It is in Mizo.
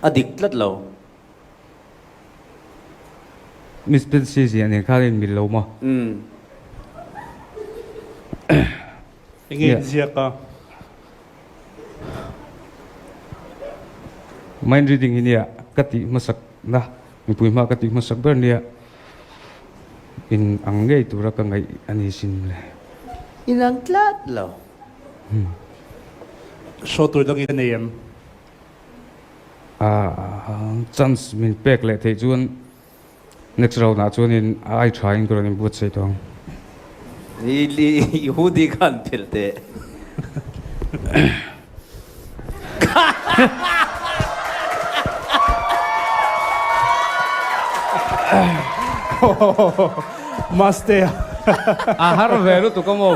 A dik tlat lo. Miss Pensy ziah nen khan a inmil lo maw? Umm. Enge inziak a? Mind reading hi nia ka tih hmasak na, mipui hma ka tih hmasak ber nia in ang ngei tura ka ngaih a ni sin le. In ang tlat lo. Show tur dangin a nei em? Chance min pek leh theih chuan next round ah chuanin a ai tha in ka rawn inbuatsaih tawh ang. I hoodie kha an phelh teh. Mastea. A har ve lutuk a maw?